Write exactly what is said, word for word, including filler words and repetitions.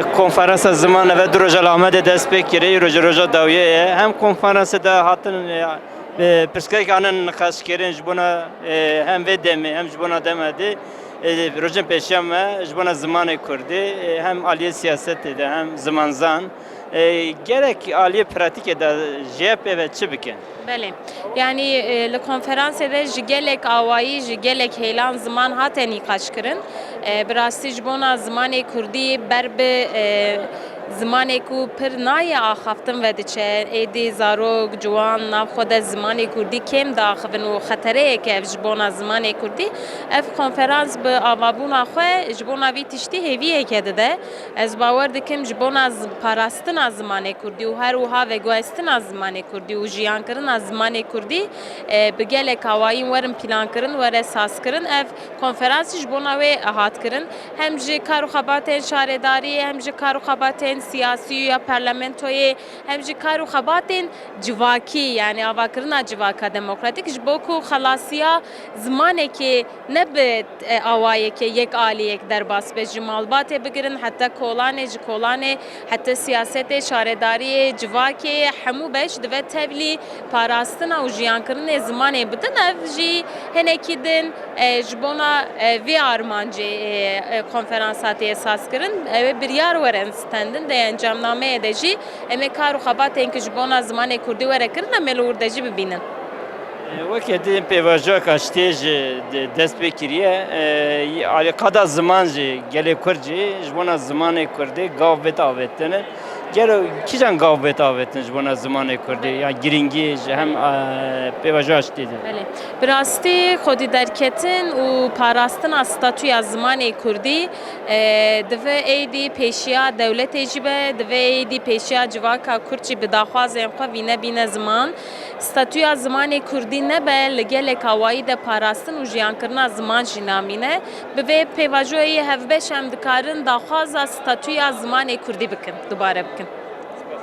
Konferansa ziman eve du roja li Amedê dest pê kirî, roja, roja dawiyê ye. Hem konferansa de hatin, e, e, pirsgirêk hanin niqaşkirin ji bona, e, hem vê demê hem ji bona dema dê. E, rojên pêşiya me ji bona zimanê kurdî, e, hem aliyê siyasetê de hem zimanzan. E, gerek aliyê pratîkê de jê pê ve çi bikin? Belê. Yanî, e, li konferansê de ji gelek awayî, ji gelek hêlan ziman hate nîqaşkirin. E, bi rastî ji bona zimanê kurdî ber bi, e, zimanê ku pir nayê axaftin ve diçe. Êdî zarok, ciwan nav xwe de zimanê kurdî kêm diaxivin û xetereyeke ev ji bona zimanê kurdî. Ev konferans bi avabûna xwe ji bona vî tiştî hêviyeke dide. Ez bawer dikim ji bona z-, parastina zimanê kurdî û her wiha veguhestina zimanê kurdî û jiyankirina zimanê kurdî, e, bi gelek awayîn werin plankirin, were sazkirin. Ev konferans ji bona wê hat kirin. Hem ji kar û xebatên şaredariyê, hem ji kar û xebatên siyasî ya parlamentoyê, hem ji kar û xebatên civakî, yanî avakirina civaka demokratîk, ji bo ku xelasiya zimanekê ne bi, e, awayeke yek aliyek derbas be, ji malbatê bigirin heta kolanê, ji kolanê heta siyasetê, şaredariyê, civakê, hemû beş dibe tevlî parastina û jiyankirinê zimanê bidin. Ev jî hinekî din, e, ji bona, e, vê armancê, e, e, konferans hatiye sazkirin. Ew ê biryar werin stendin, di encamnameyê de jî em ê kar û xebatên ku ji bona zimanê kurdî were kirin, em ê li wir de jî bibînin. Weke din pêvajoyeka ji tê jî de-, dest pê kiriye. E, alîkada ziman jî gelê kurd jî ji bona zimanê kurdî gav bête avêtine. Gelo kîjan gav bête avêtin ji bona zimanê kurdî? Ya girîngî ji hem, e, pêvajoya ji tê de. Belê. Bi rastî xwedî derketin û parastina statûya zimanê kurdî, e, divê êdî pêşiya dewletê jî be, divê êdî pêşiya civaka kurd jî bi daxwazên xwe vîne bîne ziman. Statûya zimanê kurdî nebe, li gelek awayî de parastin û jiyankirina ziman jî namîne. Bi vê pêvajoyê hevbeş em dikarin daxwaza statûya zimanê kurdî bikin dubare.